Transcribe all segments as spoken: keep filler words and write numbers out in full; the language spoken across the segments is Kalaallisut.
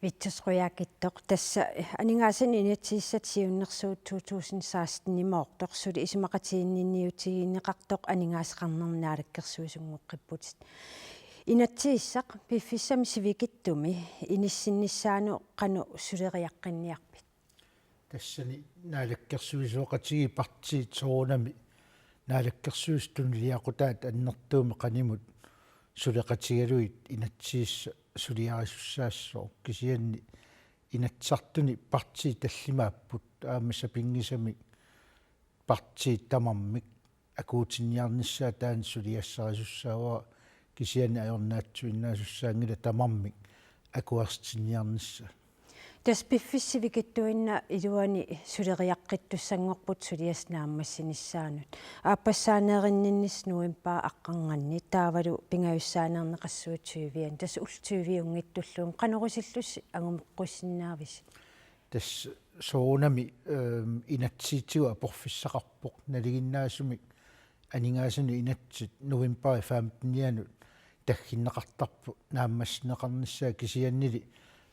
Vittus Qujaukitsoq, tassa aningaasanut inatsisissatut siunnersuut to tusind seksten-imoortoq suli isumaqatiginninniutigineqartoq aningaasaqarnermut naalakkersuisunngoqqipputit. Inatsisissaq piffissami sivikitsumi inissinnissaanut qanoq suleriaqqinniarpit? Tassani naalakkersuisooqatigiit partiit soorunami naalakkersuisut tunuliaqutaat annertuumik qanimut suleqatigalugit inatsisissaq suliarisussaassooq, kisianni Inatsisartuni partiit tallimaapput, aamma sapinngisamik partiit tamarmik akuutinniarnissaat taanna suliassarisussaavara, kisianni ajornaatsuinnaasussaanngilaq tamarmik akuersitinniarnissaat. Tassa piffissaq sivikitsuinnaq iluani suleriaqqittussanngorput suliassaq naammassinissaanut. Aappassaaneerinninnissaq novembarip aqqarnganni, taavalu pingajussaaneerneqassaaq tyvianni. Tassa ullut tyviunngitsulluunniit, qanorusillusi angumeqqussinnaavisi? Tassa soorunami, ehm, inatsisitigut aporfissaqarpoq, nalinginnaasumik aningaasanut inatsit novembarip femtenianut tagginneqartarput naammassineqarnissaat, kisiannili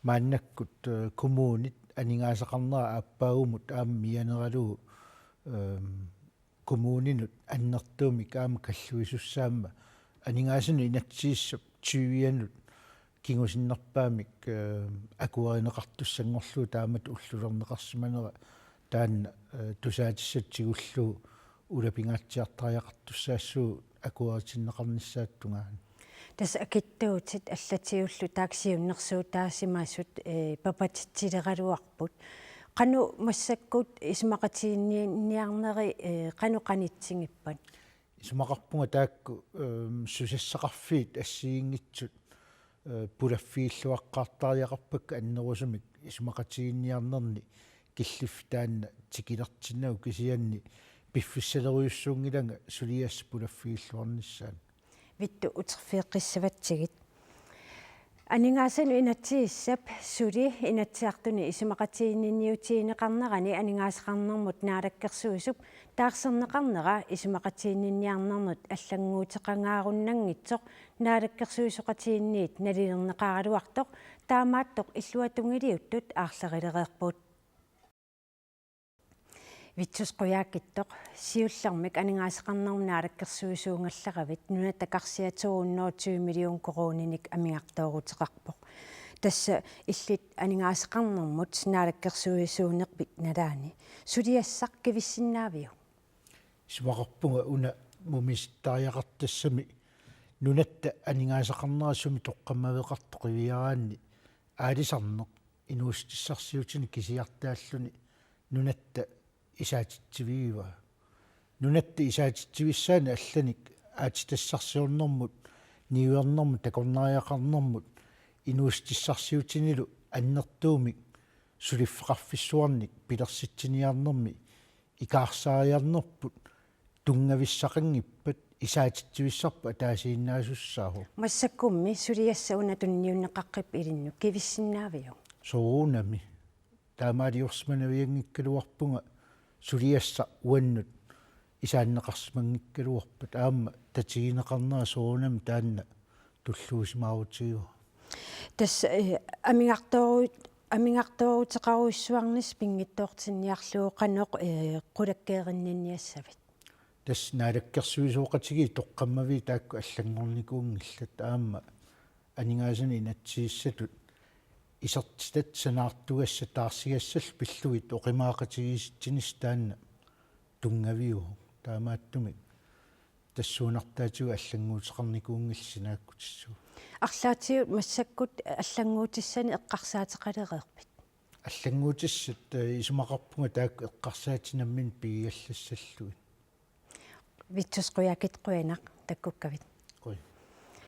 maannakkut, eh, kommunit aningaasaqarnerat aappaagumut aamma mianeralugu, ehm, kommuninut annertuumik aamma kalluisussaammat aningaasanut inatsisissap tyvianut kingusinnerpaamik, eh, akuerineqartussanngorlugu taamatut ullulerneqarsimanera taanna, eh, tusaatissatut tigullugu ulapingaatsiartariaqartussaassuugut akueritinneqarnissaata tungaanut. Tassa akitsuutit allatigullu taakku siunnersuutaasimasut, eh, papatitsileraluarput. Qanoq massakkut isumaqatiginninniarneri, eh, qanoq qanitsigippat? Isumaqarpunga taakku, ehm, susassaqarfiit assigiinngitsut, eh, pulaffigilluaqqaartariaqarpakka annerusumik isumaqatiginninniarnerni killiffik taanna tikilertinnagu, kisianni piffissalerujussuunngilanga suliassaq pulaffigilluarnissaanut. Vittus, uterfigeqqissavatsigit. Aningaasanut inatsisissap suli Inatsisartuni isumaqatiginninniutigineqarnerani aningaasaqarnermut naalakkersuisup taarserneqarnera isumaqatiginninniarnernut allannguuteqangaarunnanngitsoq naalakkersuisooqatigiinniit nalilerneqaraluartoq taamaattoq illuatungiliuttut aarlerilereerput. Vittus Qujaukitsoq, siullermik aningaasaqarnermut naalakkersuisuugallaravit nunatta karsia to hundrede og tyve million koruuninik amigartooruteqarpoq. Tassa illit aningaasaqarnermut naalakkersuisuunerpit nalaani. Suliassaq kivissinnaaviuk? Isumaqarpunga una mumisittariaqartoq tassami nunatta aningaasaqarnera sumi toqqammaveqartoq qiviaraanni aalisarneq inuussutissarsiutini kisiartaalluni nunatta isaatitsivigivaa. Nunatta isaatitsivissaani allanik aatsitassarsiornermut, niuernermut, takornariaqarnermut inuussutissarsiutinilu annertuumik suliffeqarfissuarnik pilersitsiniarnermi ikaarsaariarnerput tunngavissaqanngippat isaatitsivissarput ataasiinnaasussaavoq. Massakkummi suliassaq una tunniunneqaqqippat ilinnut, kivissinnaaviuk? Soorunami. Taamaaliorsimanavianngikkaluarpunga suliassaq uannut isaanneqarsimanngikkaluarpat, aamma tatigineqarnera soorunami taanna tulluusimaarutigaara. Tassa, eh, amigartooru-, amigartooruteqarujussuarnissaq pinngitsoortinniarlugu qanoq, eh, qulakkeerinninniassavit? Tassa naalakkersuisooqatigiit toqqammaviit taakku allanngornikuunngillat, aamma aningaasanut inatsisissatut isertitat sanaartugassat taarsigassallu pillugit oqimaaqatigiissitsinissaq taanna tunngaviuvoq. Taamaattumik tassuunartaatigut allannguuteqarnikuunngillat sinaakkutissavut. Arlaatigut massakkut allannguutissanik eqqarsaateqalereerpit? Allannguutissat, eh, isumaqarpunga taakku eqqarsaatit namminneq pigigallassallugit. Vittus Qujaukitsoq, qujanaq takkukkavit.